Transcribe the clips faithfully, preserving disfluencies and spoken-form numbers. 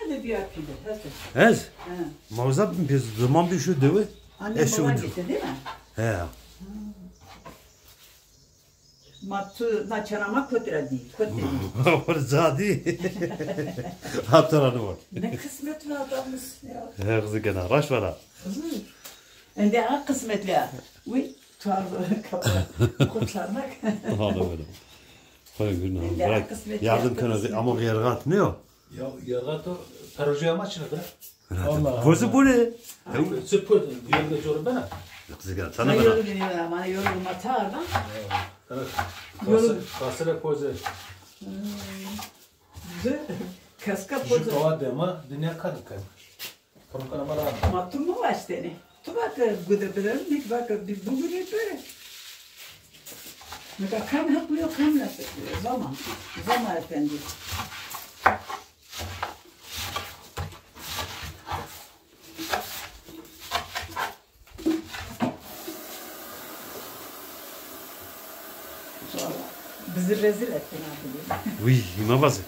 Diyarbakır'da, hesap. Ez? He. Mawza bin pez zaman bir şu dewe. Anne, eşi babam ucu gitti, değil mi? He. Ma tu na çena ma kotira di, kotira di. Orca di. Hatırlanı var. Ne kısmetli adamız ya. He, kızı gene raş vara. Kızı. Ende a kısmetli ya. Uy, tuar kurtarmak. Tamam, öyle. Koy bir. Ende a kısmetli. Yardım kına ama gıyargat ne o? Ya, yargat o, perojaya ma çına bırak. Allah Allah. Pozu bu ne? Çi pozu? Yolda coru bana. Kızı gel, sana bana. Yolu beni bana, bana yolu ma çağır lan. Kasıra pozu. Kaska pozu. Şu kava dema, dünya karı karı. Pırkana bana. Ma tu mu başteni? Tu bak, gude bıdırım, nik bak, bir bu gude böyle. Nika kam haklı yok, kam nasıl? Zaman. Zaman efendi. Bizi rezil ettin abi. Uy, ima bazı.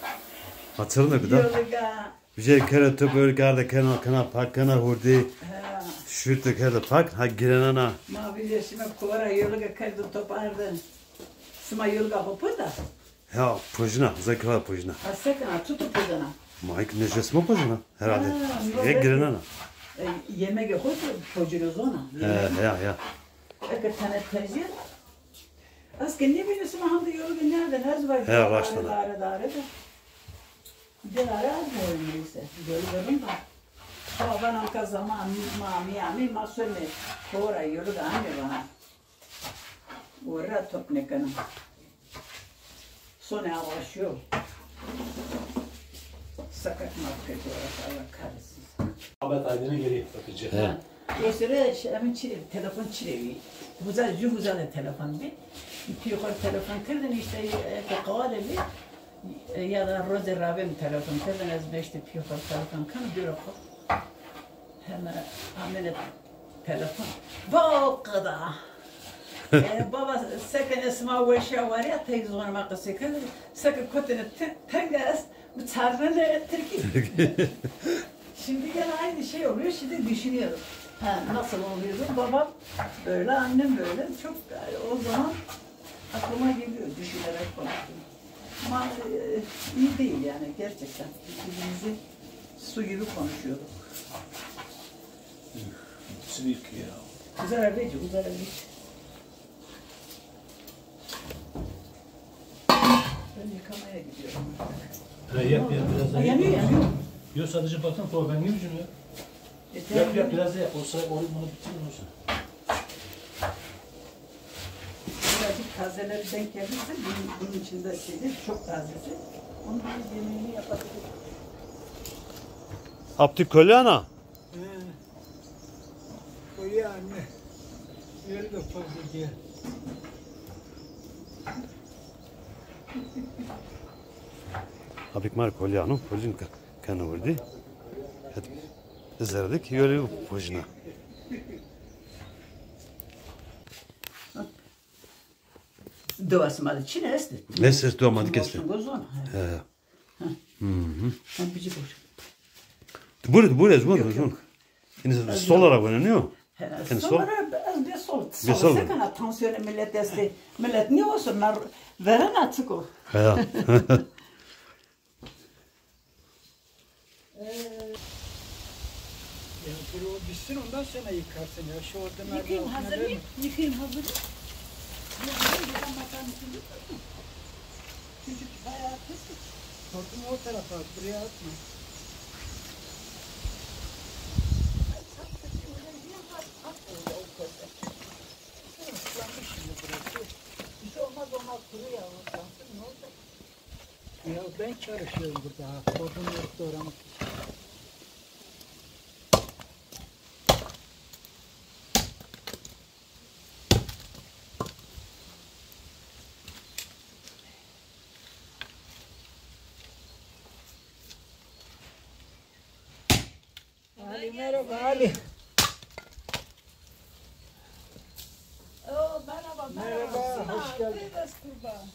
Hatırına kadar. Yolga. Vijê kere tu böyle garde kena, kena pak, kena hurdi. Ha. Şurtu kerde pak, ha girenana. Ma vijê şime kovara yolga kerdi topardı. Sima yolga hopoda. Ya, pojna, zekra pojna. Ha, sekna, tutu pojna. Ma ek nejesma pojna, herhalde. Ha, ye girenana. E, yemek hoş pojna zona. He, ya, ya. Eke tane tezir. Aske ne bileyim, sima hamdi yolga nereden, her zaman. He, başladı. Arada, arada. Dêna ra ez neyse, bölü bölüm da. Ama ben anka zaman ma, mi, ami, ma sönme, ora yolu da anne bana. Ora top ne kana. Sone avaşıyor. Sakat market orası, Allah kahretsin. Ahmet Aydın'ı geri bakıcı. He. O sıra şey, emin çile, telefon çile bir. Buza, ju buza da telefon bir. Piyokor telefon kırdın işte, e, kavale bir. E, ya da rozê ravê mi telefon kerdin, ez beştê pîyo xo telefon keno, bîro xo. Heme amêne telefon. Va o qada. E, baba, seke ne sima weşa warya, tey zonê ma qisê keno. Seke kotine te-, tenge est, mi çarnene Tirkî. Şimdi gene aynı şey oluyor, şimdi düşünüyorum. Ha, nasıl oluyordu? Babam böyle, annem böyle. Çok, o zaman aklıma geliyor, düşünerek konuştum. Ama, e, iyi değil yani, gerçekten. Birbirimizi su gibi konuşuyorduk. Sinik ya. Güzel haberci, güzel haberci. Ben yıkamaya gidiyorum artık. Ha, yap, yap, biraz daha. Ha, yanıyor, yanıyor. Yok, sadece baksana, sonra ben niye yüzünü? E, yap, yap, biraz da yap. O sıra onu, bunu bitirin o sıra. Birazcık tazeleri denk gelirse bunun, bunun içinde şeyde çok tazesi. Onu bir yemeğini yapabilir. Apti kolana. He. Kolya anne. Yeri de fazla diye. Abik mar kolya no, kolin ka-, kana vurdi. Hadi. Zerdik yolu pojna. Dewa sima de çin est? Est, est, dewa ma dik est. He. Hı hı. Sen bici bor. Bur, bur ez bor. Yok, yok. Yine solara vone, ne o? He, solara, ez de sol. Sol, sol. Sakın ha, tansiyon millet desteği. Millet ne olsun? Nar veren açık o. He. Ee, ya dur o bitsin, ondan sonra yıkarsın ya. Şu odunlar yıkayayım, hazırlayayım. Yıkayayım, hazırlayayım. Yok, yok, buradan masanın üstünde dursun. Çünkü bayağı pis. Hortumu o tarafa at, buraya atma. Islanmış şimdi burası. Bir şey olmaz, olmaz, kuru ya, ıslansın, ne olacak? Ya ben çalışıyorum burada, ha, odunları doğramak için. Ali, merhaba Ali. Oo, merhaba, merhaba. Merhaba, hoş geldin. Nasılsın? Kurban.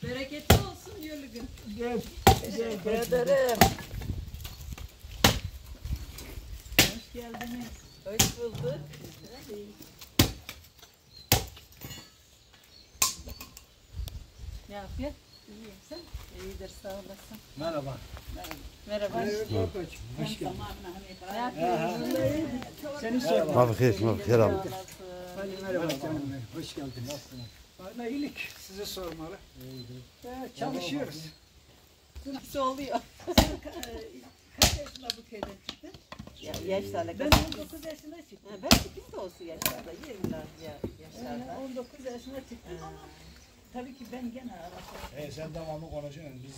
Bereketli olsun Yörlügün. Gel, gel, Teşekkür ederim. Hoş geldiniz. Hoş bulduk. Ne yapıyor? İyiyim sen? İyidir, sağ olasın. Merhaba. Merhaba. Merhaba. Hoş geldin. Ne yapıyorsun? Seni sormalı. Merhaba. Merhaba. Merhaba canım. Hoş geldiniz. Valla iyilik, sizi sormalı. İyidir. Ya, çalışıyoruz. Nasıl oluyor? Sen ka-, e, kaç yaşında bu köyden çıktın? Ya, yaşlarla Ben kaç? on dokuz yaşında çıktım. Ha, belki biz de olsun yaşlarda, yirmiler ya, yaşlarda. Öyle, on dokuz yaşında çıktım Ha. ama tabii ki ben gene arasında. E, sen devamlı konuşuyorsun biz.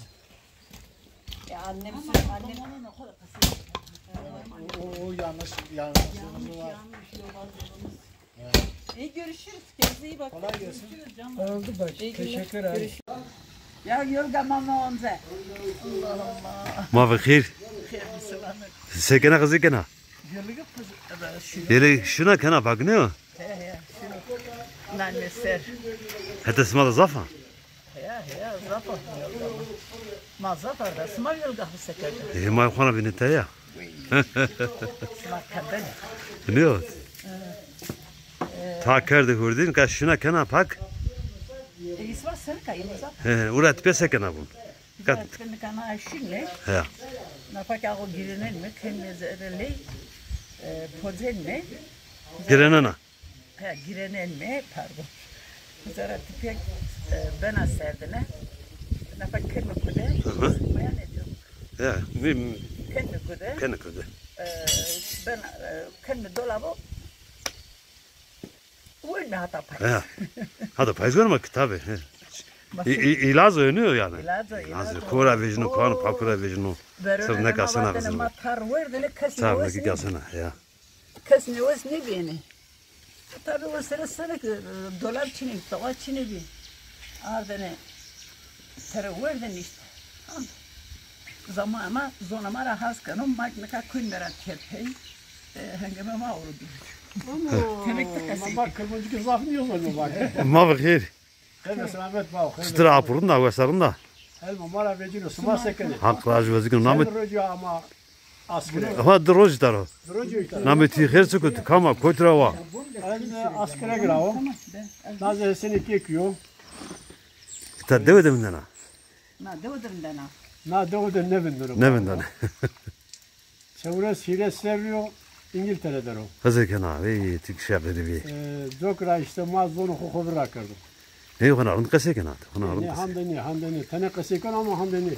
Ya annem Ama sor-, annem babamın o kadar kızı. O, o, o yanlış, yanlışlığımız Yanlış, var. yanlış, yollarımız. İyi, görüşürüz. Kendinize iyi bakın. Kolay gelsin. Görüşürüz canım. Oldu bacım. İyi günler. Teşekkür ederim. Görüşürüz. Ya yol tamam onze. Allah Allah. Ma bi xêr. Xêr, selamet. Se kena, qizî kena? Yolu kız, e, şu. Yele şuna kena bak, ne o? He, he, şu. Nane ser. Hete sima da zaf a? Heya, heya, zaf a. Ma zaf arda. Sima yolga hisse kerda. E, ma xwana bîne te ya. Sima kerdene. Ne o? Ta kerdî hurdîn, ka şuna kena pak. E, isma serka, isma. He, he, ura tipe se kena bun. Kat. Kat kena şine. He. Na pak ağo girenen mi, kenne zerre ley, e, pozen mi? Girenena. He, girenen mi, pardon. Zerre tipe, e, bena serdine. Na pak kenne kude. Hı hı. Maya ne diyor? He, mi, mi. Kenne kude. Kenne kude. E, ben, e, kenne dolabo. Werne hata payîz. He. Hata payîz werne ma kitabê. He. Î-, î-, îlazo yeno yanî. Îlazo, îlazo. Kora vejîno, kan pakura vejîno. Sir neka sena vejîno. Ma tar werdene kes nêwes nêbîyene. Ya. Kes nêwes nêbîyene. Tabi o sere sere ki, e, dolab çinê, tawa çinê bî. Ardene tere werdene îşte. Zaman ama zona ma ra has keno, ma nika kuyn mera kepey, e, hengeme ma oro dûr. Ama. Temek de kasey. Ma kırmızı zaf niyo zor bak. Ma bi xêr. Xêr ve selamet bao, xêr ve Çitir selamet. Apurun da, wesarın da. Elma ma ra vecino, sima se kenê. Haq rajî vezikino. Namê Sen rocî ama askere. Ha, di rojî taro. Di rocî îta. Namê ti xêr çi kut, kama, kotî ra wa? Ez askere gira o. Nazê Hesenê Kekî yo. Îta dewe de vindena? Na dewe de vindena. Na dewe de nêvindeno. Nêvindena. Çewres hîrês serrî yo, Îngîltere der o. Qesey kena, vey, Tirkî şeqirî bî. E, dok ra îşte ma zonê xo xo vir ra kerdo. Nê, xo na rind qesey kena, xo na rind qesey. Nê, hande nê, hande nê. Tenê qesey keno ama hande nê.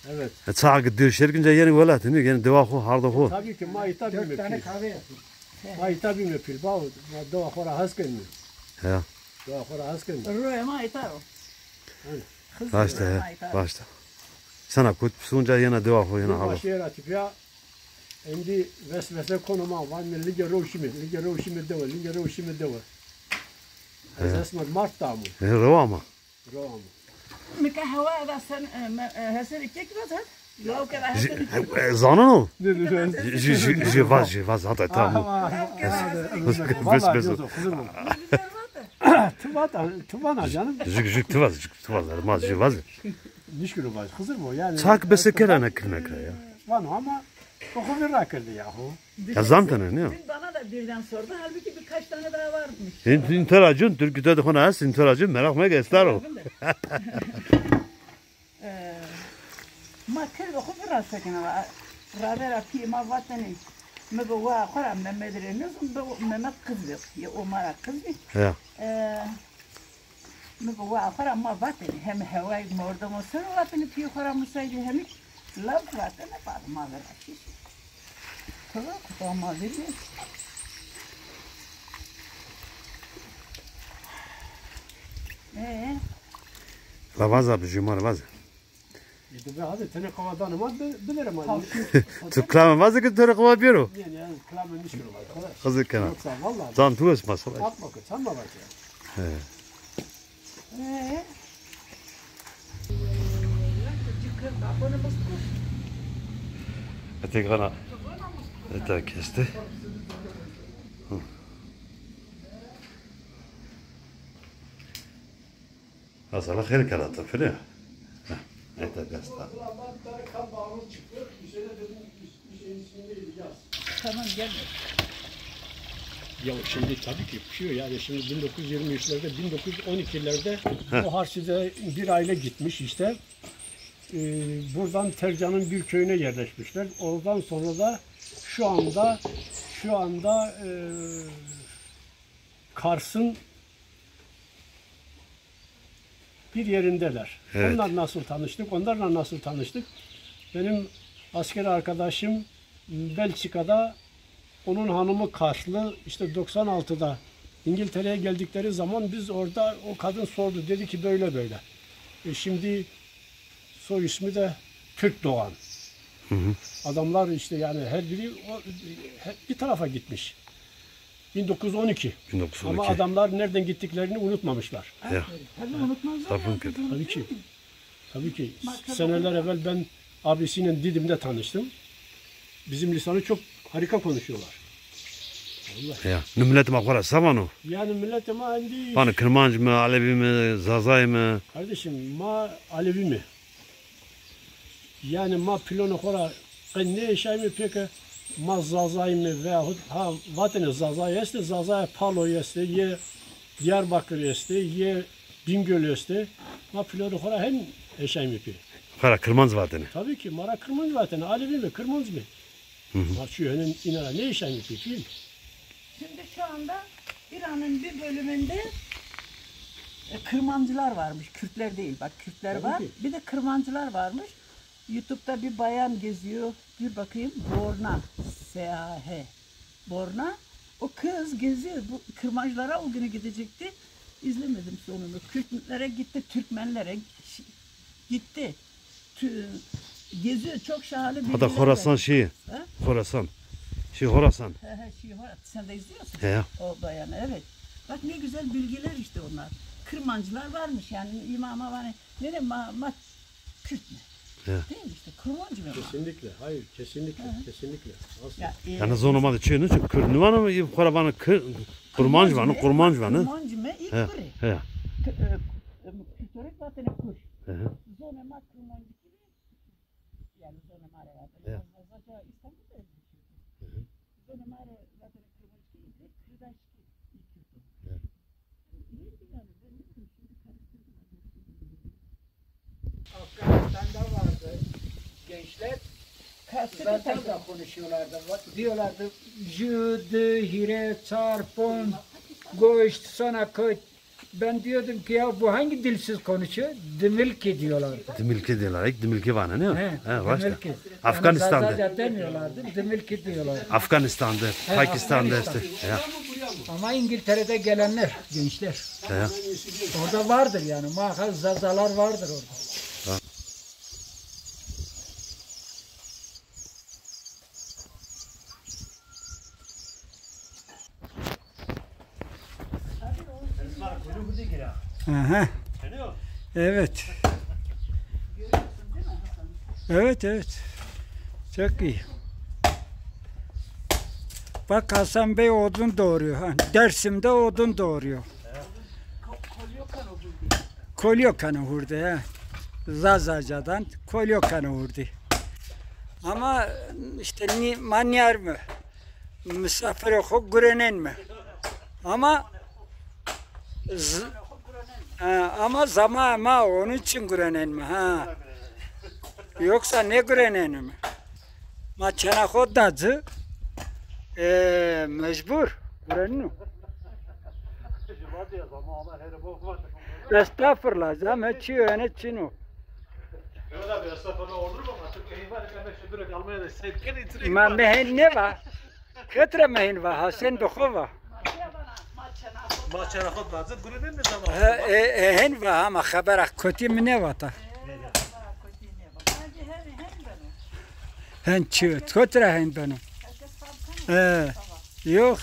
Evet. E, ça ki dûr şêr kinca yenî welat, nê, yenî dewa xo, harda xo. Tabii ki ma îta bîme pîl. Ma îta bîme pîl, bao, ma dewa xo ra hes kenîme. Ya. Dewa xo ra hes kenîme. Royê ma îta ro. Raşt e, raşt e. Sena kut, pisûn ca yena dewa xo yena halo. Şehra tipiya, endî vesvese kono ma, vanme lige rewşime, lige rewşime dewe, lige rewşime dewe. Ez esmer Mart da amo. E, rewa ma. Rewa ma. Nika hewa da sen, e, me, e, Hesenê Kekî vaz he? Law ke da Hesenê Kekî. Zaneno? Jî, jî, jî vaz, jî vaz, hata tamam. Bes, bes. Ti vata, ti vana canım. Jik, jik, ti vaz, jik, ti vaz, ma jî vaz. Nişkilo vaz, Xizir bo yani. Çak bese kerana kirmeka ya. Vano ama o xo vîr ra kerde yahu. Ya zantene ne? Dün bana da birden sordu. Halbuki birkaç tane daha varmış. În-, înteracun, Türkî de xona est, înteracun, meraq meke, estar o. E, ma kerdê xo virasekena, ravera pîyê ma vatene, mi bi waa xo ra Memed rê nizim, bi Memed qiz bi, yê o ma ra qiz bi. Ya. E, mi bi waa xo ra ma vatene, hem hewayê mordomo ser o vatene, pîyê xo ra musayîdê hemî law vatene, bad ma viraşî. Kuta, kuta ma viriyo. E? La vaza bi jumar vaza. E, de be hadi tenê qewa dana ma bi-, binere ma. Tu klame vaza ki tenê qewa biyero. Ne, ne, klame nişkero vaza. Xizir kena. Yoksa vallahi. Can tu es masala. Atma ki, çan ma vaza. He. He. Ete kana. Ete kesti. Hı. Mesela xêr kena ti, file. Heh, ete gasta. Tamam, gel. Ya şimdi tabii ki bir şey yok. Yani şimdi bin dokuz yüz yirmi üçlerde, bin dokuz yüz on ikilerde o harçlıda bir aile gitmiş işte. Ee, buradan Tercan'ın bir köyüne yerleşmişler. Oradan sonra da şu anda şu anda e, Kars'ın bir yerindeler. Evet. Onlar nasıl tanıştık? Onlarla nasıl tanıştık? Benim asker arkadaşım Belçika'da, onun hanımı Karslı. İşte doksan altıda İngiltere'ye geldikleri zaman biz orada, o kadın sordu. Dedi ki böyle böyle. E şimdi soy ismi de Türk Doğan. Adamlar işte yani her biri o, hep bir tarafa gitmiş. bin dokuz yüz on iki. bin dokuz yüz on iki. Ama adamlar nereden gittiklerini unutmamışlar. Ya. Tabii unutmazlar Tabii ya, ki. biz Tabii ki. unutuyoruz. Tabii ki. Seneler evvel ben abisiyle Didim'de tanıştım. Bizim lisanı çok harika konuşuyorlar. Ya. Nu milet ma xo ra se vano? Yani millet ama indi... Vano Kirmanc mi, Alevi mi, Zazay mi? Kardeşim, ma Alevi mi? Yani ma pilonê xo ra qe nêeşayme pê ke ma Zazay mi veyahut ha vatene Zazay estê, Zazaya Palo estê, yê Diyarbakır estê, yê Bingöl estê. Ma pilonê xo ra hen eşayme pê. Xo ra Kirmanc vatene. Tabii ki, ma ra Kirmanc vatene, Alevi mi, Kirmanc mi? Ma çi henen ina ra nêeşayme pê pîl. Şimdi şu anda İran'ın bir bölümünde e, Kırmancılar varmış. Kürtler değil. Bak Kürtler var. Bir de Kırmancılar varmış. YouTube'da bir bayan geziyor. Bir bakayım. Borna. S A H. Borna. O kız geziyor. Bu Kırmancılara o günü gidecekti. İzlemedim sonunu. Kürtlere gitti. Türkmenlere gitti. Tü- geziyor. Çok şahane bilgiler Hatta Horasan var. Şii. Ha? Horasan. Şii Horasan. He he, şey var. Sen de izliyorsun. He ya. O bayanı, evet. Bak ne güzel bilgiler işte onlar. Kırmancılar varmış yani imama var. Ne de ma, ma Kürt mü? He. Değil mi işte? Kırmancı mı? Kesinlikle. Hayır, kesinlikle. Kesinlikle. Asla. Ya, e, Yani zonê ma de çi ne? Çünkü Kürt nêvano, xo ra vano Kir-, Kurmanc vano, Kurmanc vano. Kırmancı mı? İlk He. biri. He. Kü- e, e, Kürtörük vatene Kürt. Hı hı. Zonê ma Kırmancı gibi. Yani zonê ma re vatene. He. Zaten İstanbul'da yaşıyor. Zonê ma re vatene Kırmancı gibi. Kürdaşki. Afganistan'da vardı gençler. Zaten da konuşuyorlardı. Diyorlardı jü, di, hire, çar, pon, goşt, sana köt. Ben diyordum ki ya bu hangi dilsiz konuşuyor? Dimilki diyorlardı. Dimilki diyorlar. İlk Dimilki vano, ne? He, He, başta. Dimilki. Afganistan'da. Yani Zazaca demiyorlardı. Dimilki diyorlardı. Afganistan'da, He, Pakistan'da Afganistan. Işte. Ya. Ama İngiltere'de gelenler, gençler. Ya. Orada vardır yani. Muhakkak Zazalar vardır orada. Aha. Evet. Evet, evet. Çok iyi. Bak Hasan Bey odun doğuruyor. Ha, Dersim'de odun doğuruyor. Kolyo keno hurdi, ha. Zazacadan kolyo keno hurdi. Ama işte ni, ma nîyarme. Misafirê xo gurenenme. Ama z- ha, ama zama ma onun için gurenenme ha. Yoksa ne gurenenme? Ma çena xo da ci. E, mecbur. Gurenino. Estağfurullah, zame çi yo, ene çin o. Ma mi hen nêva. Kotî ra mi hen va, ha sen bi xo va. Ma çena xo da ci, gurenenme zama. He, e, e, hen va, ama xebera kotî mi nêvata. Hen çi yo, kotî ra hen beno. E, yok.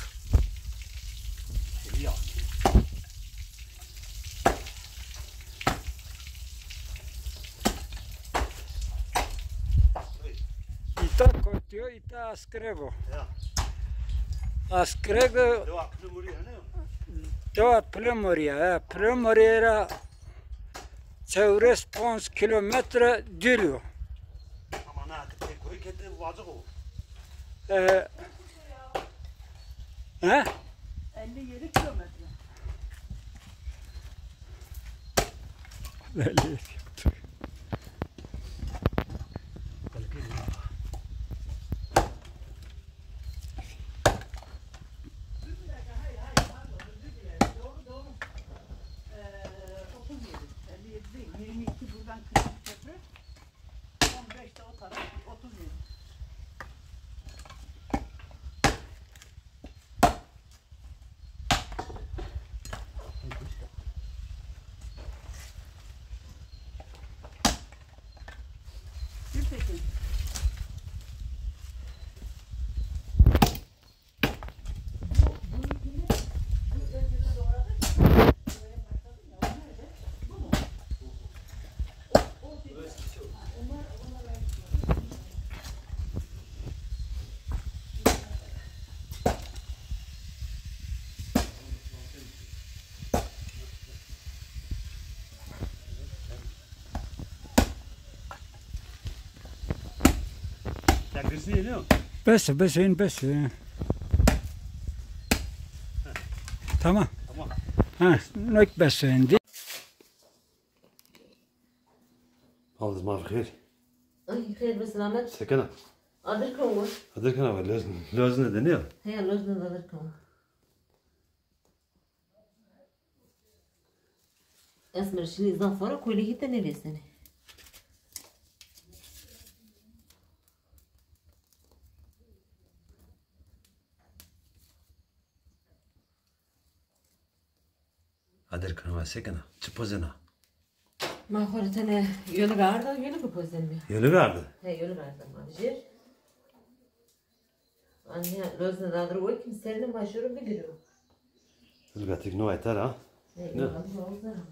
Îta kotî yo, îta Askrego. Ya. Askrego. Dewa Pilimorî ya, ne? Dewa Pilimorî ya, he. Pilimorî ra çewres ponc kilometre dûr o. Ama na, ti koy ke ti vacix o. E, he? Elli yedi kilometre. Elli yedi. Ee, otuz yedi. Elli yedi değil, yirmi iki buradan Kırmızı Köprü. On beş de o taraf, otuz yedi. Gültekin. Bes, bes, in bes. Tamam. Tamam. Ha, nok bes indi. Aldız ma xêr. Ay, xêr ve selamet. Sekena. Adir kewin. Adir kena ve loz, loz ne deniyor? He, loz ne adir kewin. Esmer, şinî zaf fora, kolî hîte nêvêsenê. Adir kena, sekena. Çi pozena? Ma xo rê tenê yolî arda, yolî pozenîme. Yolî arda? He, yolî arda ma jêr. Anne, lozne dadırı o kim serine başarı bir giriyor. Zilgatik no aytar ha? Ne?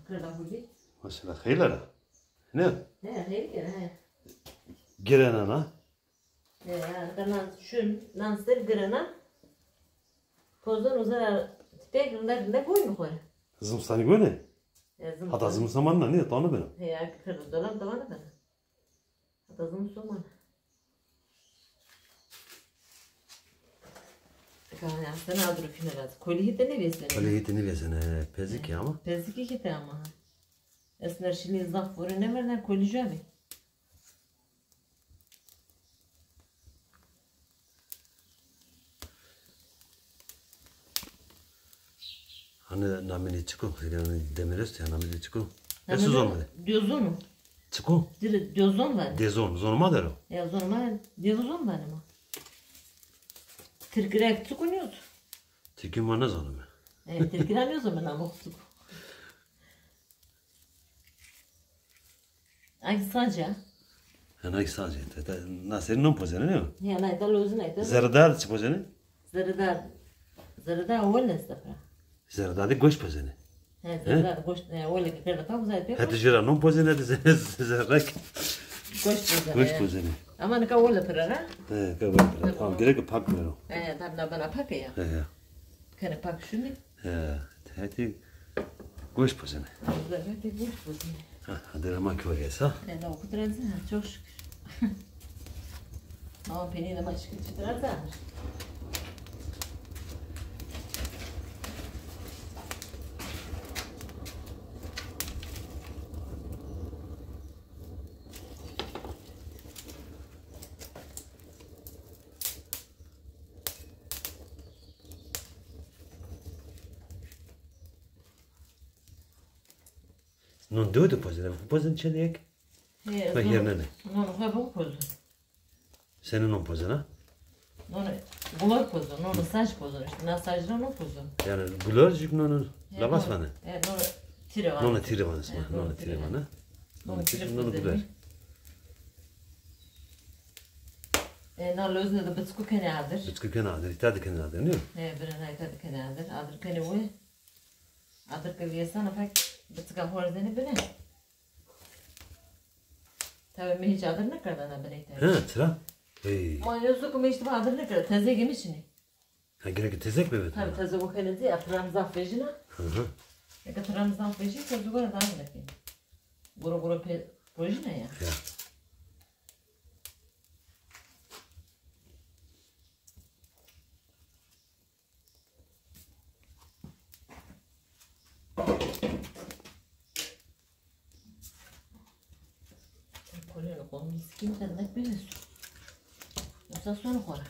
Kırda huli. Maşallah, xeyla ra. Ne? Ne, xeyli kere, he. Girena na? He, ya, nan şun, nan ser girena. Pozdan uzara tipek rında rında koy mu koy? Zımstani gone? He, zımstan. Hatta zımstan manna ne? Tanı bena. He, ya, kırda dolan dolan bena. Hatta zımstan manna. Ka ya, sen adro fine raz. Kolî hîte nêvêsene. Kolî hîte nêvêsene, he, pezikî ama. Pezikî hîte ama. Esmer şilî zaf vore, nêmerden kolî jû abi. Hani nameni çiko, yani demir üstü ya nameni çiko. Nameni esu zonmade. Diyozonu. Çiko? Dire diyozon var. Diyozon, zonma dero. Ya zonma, diyozon var ama. Tirkirek çiko niyoz? Tirkî ma nêzanime. E, tirkî ra nêzanime namo çiko. Ay saca. Hena saca. Tete naseri non pozene ne? Hena ita lozin ita. Zerredar çi pozene? Zerredar. Zerredar wele esta pra. Zerredar de goş pozene. He, zerredar goş, e, wele ki kerda pa uzay pe. Hadi jira non pozene de zerrek. Goş pozene. Goş pozene. Ama nika wele pra ha? He, ka wele pra. Tamam, gerek pak mero. He, tabi na bana pak ya. He, he. Kene pak şuni. He, hadi. Goş pozene. Zerre de goş pozene. Ha, hadi ama ki oraya sa. E, na okudrenzi, ha, çok şükür. Ama peynir de maşkı çıtırarsa. Non dewe de pozin, pozin çend yek? He, ma non, hernene. Non xo bu pozin. Seni non pozin ha? Non gulor pozin, non sac pozin, işte na sacra non pozin. Yani gulor jük non lavas vane. He, non tire vane. Non tire vane, non tire vane. Non tire, non gulor. E, na lozne de bıçku kene adır. Bıçku kene adır, ita de kene adır, ne? He, birena ita de kene adır. Adır kene we. Adir ke vêsena fek bitika horzeni bine. Tabi mi hiç adir nêkerdena biney tabi. He, çira? Hey. Ma yozu ku mi işte adir nêkerd, tezegê mi çinî. Ha, gerek tezek bebe. Tabi tezek o kene zî, ya tiran zaf vejina. Hı hı. Eke tiran zaf vejî, tezek o daha zî. Guro guro pê rojîne ya. Ya. Koleno komî skin de ne biliyorsun. Yoksa sonra kora.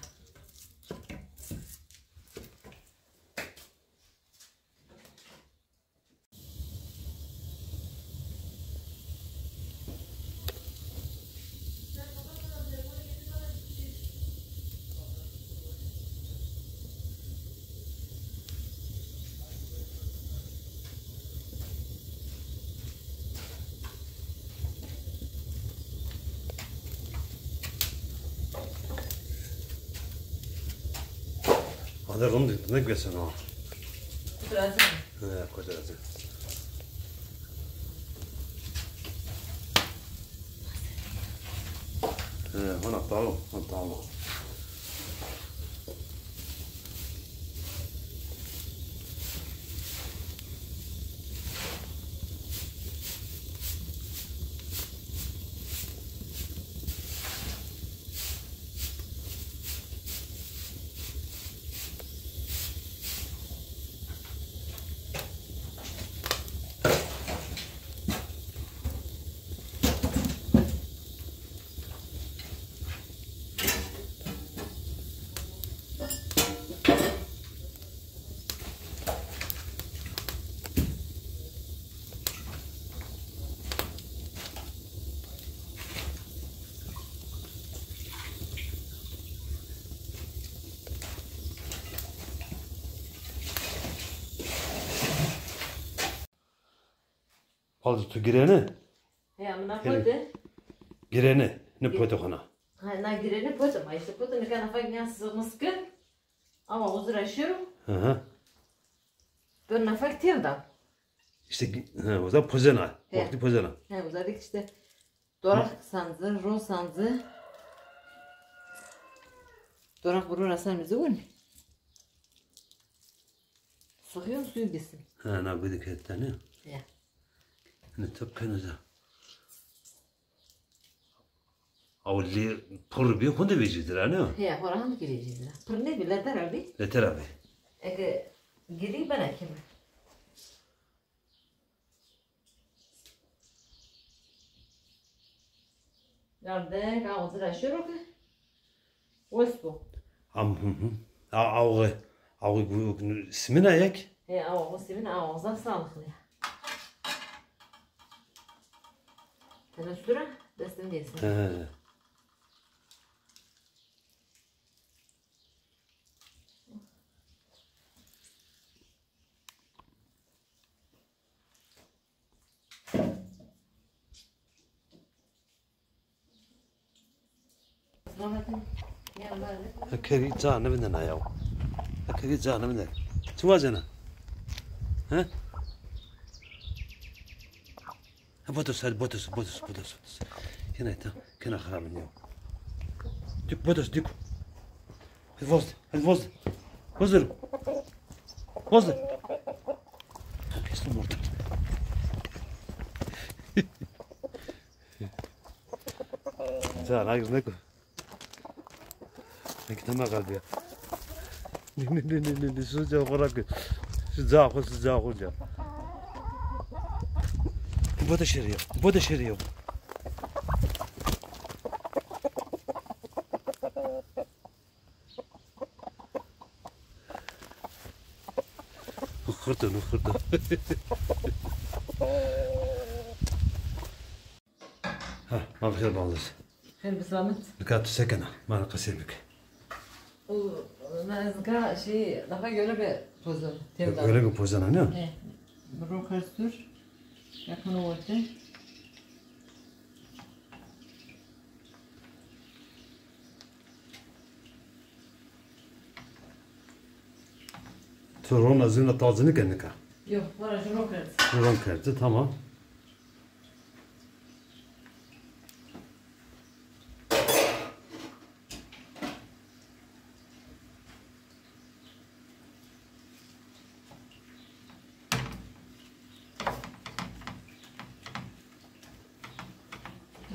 Ade rom de ne güvesen o. He, koca razı. He, hona talo, hona talo. Balcı tu gireni? He, amına koydu. Gireni, ne pote kona. Ha, na gireni pote, ma işte pote ne kana fak yan sızmız ki. Ama uzun aşırı. Hı hı. Böyle nafak tevda. İşte, ha, o zaman pozena. He. Vakti pozena. He, o zaman işte. Dorak sanzı, ro sanzı. Dorak burun asan bizi wun. Sıkıyorum suyu gitsin. Ha, na gıdı kette ne? Ya. Ne tıp kenoza. Awli pur bi hunde vecîdir ha ne? He, xora hande ki vecîdir. Pur ne bi leter abi? Leter abi. Eke girî bena kime. Yarde ka otir aşiro ki. Wes bo. Am, hı hı. A, awği. Awği gu-, simina yek. He, awği simina, awği zaf sağlıklı ya. Tene sura, destin diyesin. He. Ekerî ca nivindena yaw. Ekerî ca nivindena. Çi wazena? He? Ha, botos, hadi botos, botos, botos, botos. Kena ta, kena xirabin yaw. Dük botos, dük. Hadi vozde, hadi vozde. Vozde. Vozde. Kestim orada. Ca, nagir neko. Eki tamam kaldı ya. Ne, ne, ne, ne, ne, ne, şu ca bırak. Şu ca, şu ca, şu ca. Bu da şeriyor, bu da şeriyor. Xirto, xirto. Ha, ma bi xêr baldız. Xêr bi selamet. Nika tu se kena? Ma ra qesey bike. O, na ez nika şey, daha göle be pozun, tevda. Göle be pozun, ne? He. Ro kerd sur. Yakın o orte. Tu rona zîna tazini ke nika? Yok, vara ju ro kerd. Ron kerd, tamam.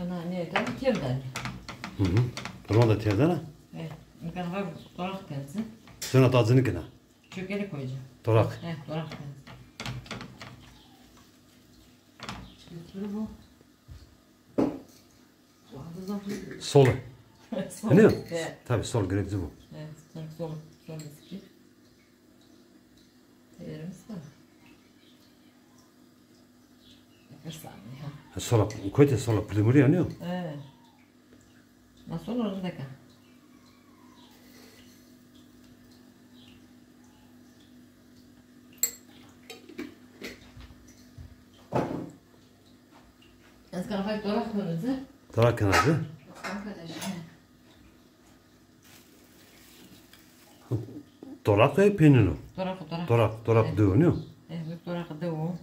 Ana, ne, tabii kevden. Hı hı. Ronda tevdena? E, mıkan var, toraq tenzi. Sena tazini kena. Çökeli koyacağım. Toraq. E, toraq tenzi. İşte sürü bu. Sol. Sol. Ne? E. Tabii sol gerekli bu. E, sol, sol, sol eski. Teyarımız var. Yakar saniye. Ha, sola, koyte sola primuri anıyor. He. Nasıl olur da ka? Ez kafayı torak kırmızı. Torak kırmızı. Torak kırmızı. Toraq e peynî no? Toraq, toraq. Toraq, toraq dew nîyo? E, toraq dew o.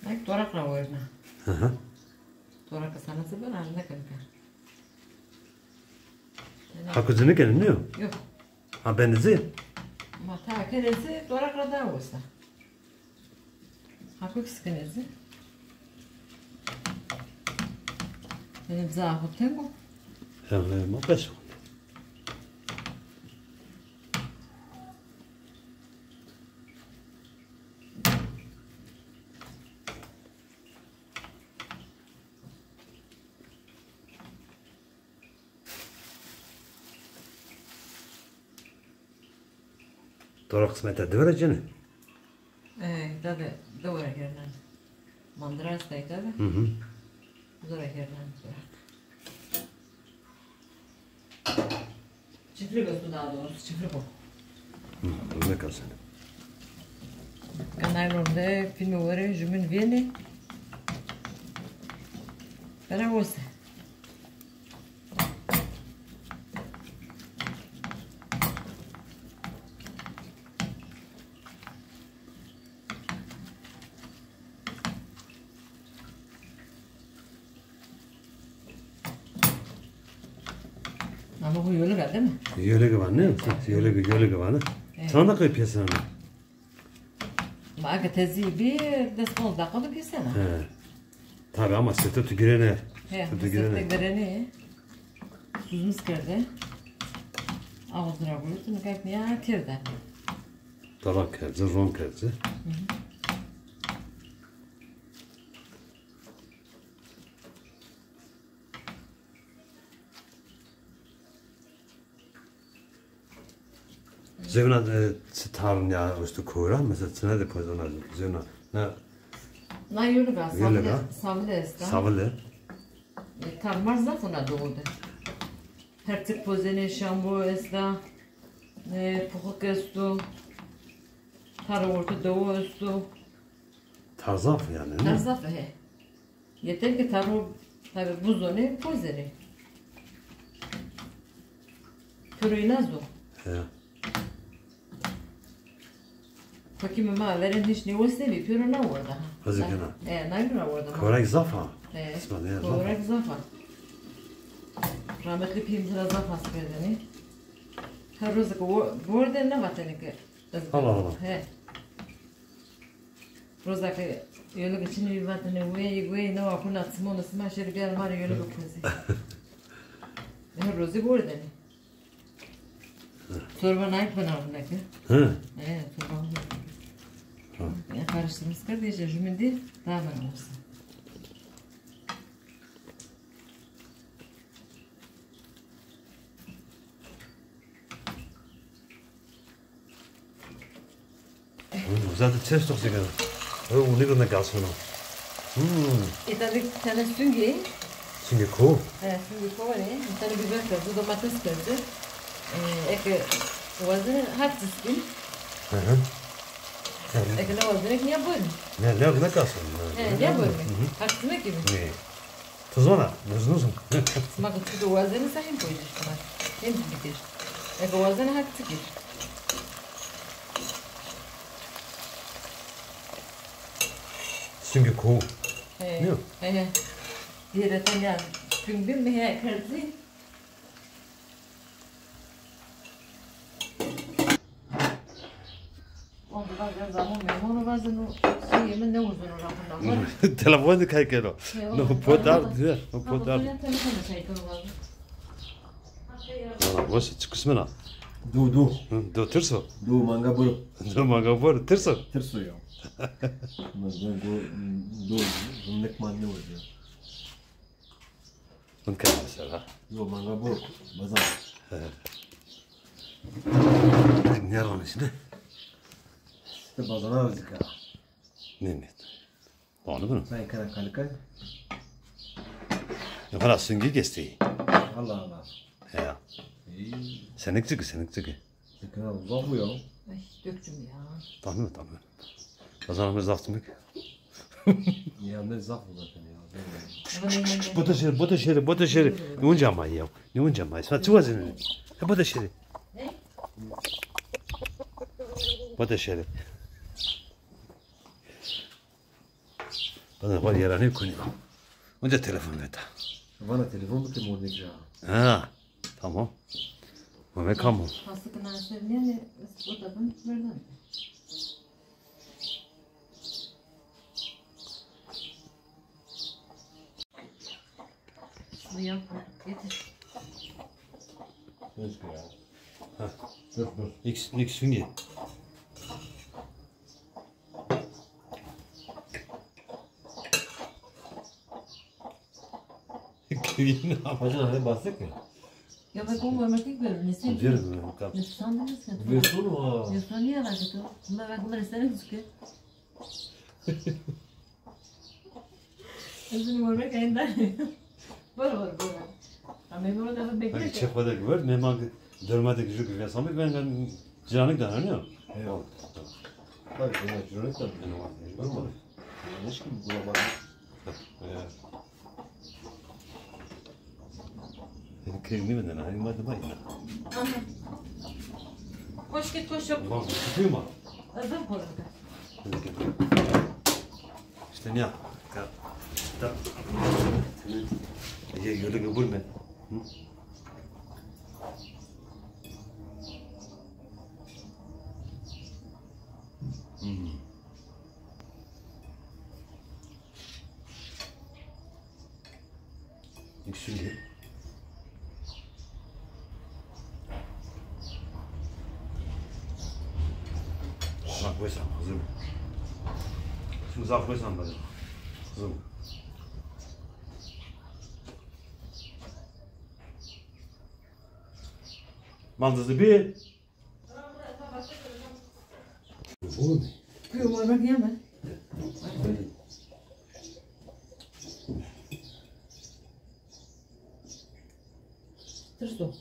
Ay, toraq ra werna. Hı hı. Toraq sana se ben anne kanka. Hako zî nêkenê, nîyo? Yok. Ha, benê zî? Ma ta kenê zî, toraq ra daha wesa. Hako kis kenê zî. Benê biza axo tengo. Ya, ya, ma pes o. Dora qismete diwere cini? E, tabi, diwere kernen. Mandira esta tabi. Hı hı. Dora kernen. Çiftlik olsun daha doğrusu, çiftlik o. Hı, örnek alsın. Kanalonde filmi vore, jümin veni. Bera olsun. Ama bu yoluk a, değil mi? Yoluk a, ne? Evet. Yoluk, yoluk a, ne? Evet. Çanda kay piyasana? Ma eke tezî bî, des ponz deqa de pîsena. He. Tabi ama sete tu girene. He, sete tu girene. Sete girene. Tuzumuz kerde. Ağzına koyup, bunu kalkmaya kerde. Tarak kerde, ron kerde. Hı hı. Zewna, e, çi tarn ya, işte kora, mesela çine de pozona zewna. Na, na yoluk a, yoluk a. Savile, savile esta. Savile. E, tarmar zaf ona doğude. Her tip pozene, şambo esta, e, puxuk esto, tar orta doğu esto. Tar zaf yani, ne? Tar zaf, he. Yeter ki taro, tabi buzone, pozene. Piro îna zo. He. Fakî mi ma veren hiç nêwes nêbî, piro na warda ha. Hezî kena. E, na yû ra warda ma. Korek zaf a. E, korek zaf a. Rahmetli pîyê mi ra zaf has kerdene. Her roz ke wo-, werde ne vatene ke. Allah Allah. He. Roza ke yoluk çinî vatene, wey, wey, newa kuna çimon sima şer gel ma rê yoluk kozî. Her rozî bordene. Çorba nayk bena vuneke. He. He, çorba vuneke. Ha. Ya karıştırmış kardeşe, jümündi daha bena olsun. Zaten çeşit çok sigara. Öyle unik ne kalsın o. Hmm. E, tabi tane süngü. Süngü ko. He, süngü ko ne? Bir tane biber kırdı, domates kırdı. E, eke wazine hak tiskin. Hı hı. Eke ne wazine ki ne bölüm? Ne, ne, ne kalsın? He, ne bölüm? Hak tismek gibi. Ne? Ti zona, ez nizon. Sima ke tu de wazenî se hên koyî şima. Hên bikir. Eke wazena hak tikir. Süngü ko. He. Nîyo? He. Dîre tenya süngü mi he kerdî? Eger zamo mehmano vazeno, sîyê mi nêwuzeno raxo raxo. Telefon de kay keno. No potar diye, no potar. Telefon de kay keno vazeno. Wasa çi qismena? Do, do. Do tirso. Do manga boro. Do manga boro tirso. Tirso ya. Ma do, do, do, zindek ma nêwazeno. Hın kay mesela. Yo, manga boro. Bazan. He. Nêranişne. Te bazana rizika. Nêmet. Doğru mu? Sen kana kalika. Ne kadar süngü geçti. Allah Allah. Ya. İyi. Senik çıkı, senik çıkı. Tekrar uzak bu ya. Ay, döktüm ya. Tamam, tamam. Kazanımız zaf demek. Ya ne zaf bu zaten ya. Bota şeri, bota şeri, bota şeri. Ne onca ama ya. Ne onca ama. Sen çıkma seni. E, bota şeri. Ne? Bota şeri. Bana var yaranı konu. Onca telefon veta. Bana telefon bu ki mornik ya. Ha. Tamam. Mehmet Kamo. Hasta kına seviyen de o takım verdim. Şunu yap, getir. Keşke ya. Ha. Dur, dur. İkisini, ikisini ye. Hocam, hadi bastık mı? Ya ben konu vermek ilk verir. Ne sen? Diyorum ben, kap- Ne sandınız ki? Diyorsun mu? Ne sanıyor herhalde? Ben, ben bunları isterim çünkü. Üzülüm vermek elinden. Bora, bora, bora. Ama bunu da bekle. Çek o da gör. Mehman dörme de gücü güven sandık. Ben, ben ciranlık da anlıyor. Eyvallah. Tabii, bunlar ciranlık da anlıyor. Var mı? Yanlış mı? Buna bak. Ya. Seni kırayım demeden, hani madem aynen. Tamam. Koş git, koş çabuk. Bak, tutuyor mu? Hazır koyun. Hadi gel. İşte ne yap? Ka-, ta-, Ege, yürü, öbür mü? Hı? Hmm. Şimdi. Zaf koysam kızım. Şimdi zaf koysam bana. Kızım. Maldızlı bir. Kuyu varmak yeme. Tırso.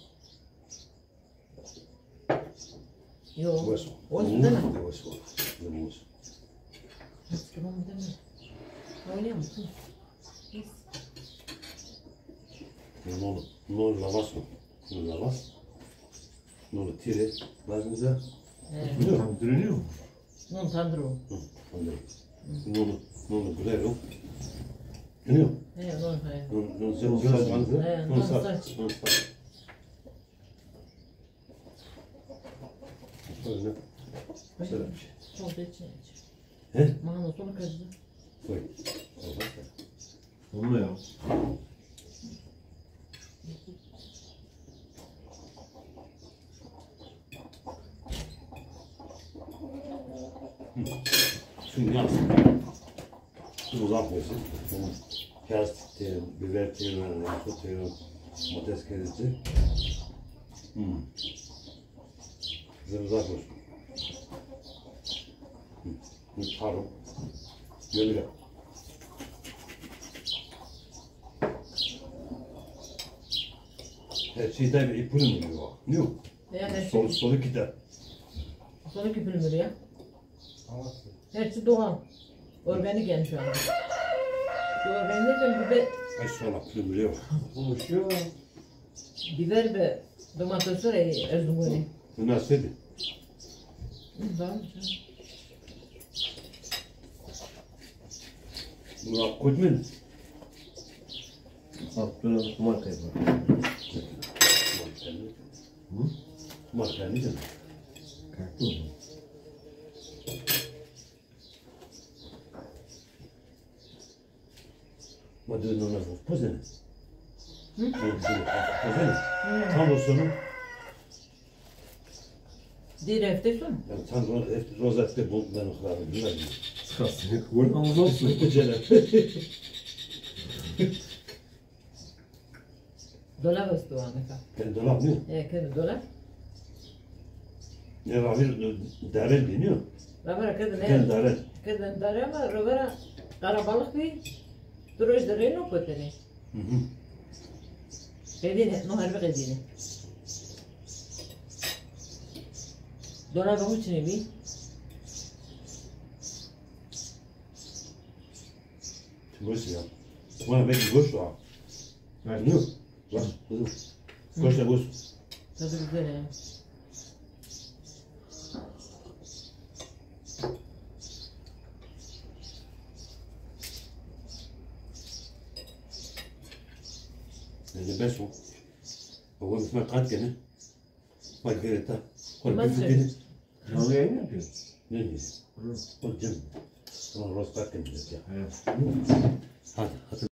Yo. Weso. Weso deme. Weso. Weso. Tamam deme. Oynayalım. Yes. No, no, no lavaso. No lavas. No tire. Bazıca. Tam dönüyor mu? Non tandro. Hı, tandro. Non, non, non, gulero. Dönüyor. He, non, he. Non, non, sen, sen, sen, non, saç, non, saç. Öyle. Şöyle bir şey. Çok da içine içine. He? Mano, sonra kaçtı. Koy. Onu ya. Hı. Şimdi yaz. Şimdi uzak versin. Piyaz terim, biber terim, lahmacun terim, domates kendisi. Hmm. Zımzak olsun. Hı. Hı, pardon. Gölge. Her şeyde bir ipini mi var? Yok. Yani sol, solu gider. Solu ipini mi ya? Hepsi doğal. Organik yani şu anda. Organik yani biber. Ay, sonra plümürüyor. Konuşuyor. Biber ve domatesler Erzurum'u. Bunlar sedi. Hı, var mı? Bunlar koymayın. Altına marka yapar. Hı? Marka ne canım? Kalktı mı? Dönüne bu. Pozene. Pozene. Tam o sonu. Dîr efte şun? Ya tam roz efte, roz efte bu ben o kadar bilmem. Çıkarsın. Gol. Ama zor. Sıkıntı cene. Dolab esto wa nika. Ken dolab nîyo? E, ken dolab. Ne ravir dere deniyor. Ravira ken ne? Ken dere. Ken dere ama ravira qarabalık bî. Tu roj de reyno kotene. Hı hı. Qedîne, no herbe qedîne. Dolaba uçine bî. Boş ya. Bana belki boş var. Yok. Bak, dur. Koş da boş. Tadı güzel ya. Yani beş o. Ama bir kat gene. Bak gene ta. Kol bir fikir. Canlı yayın mı yapıyorsun? Ne diyorsun? Hı. Kol cem. Tamam, Rostak gene ya. Evet. Hadi, hadi.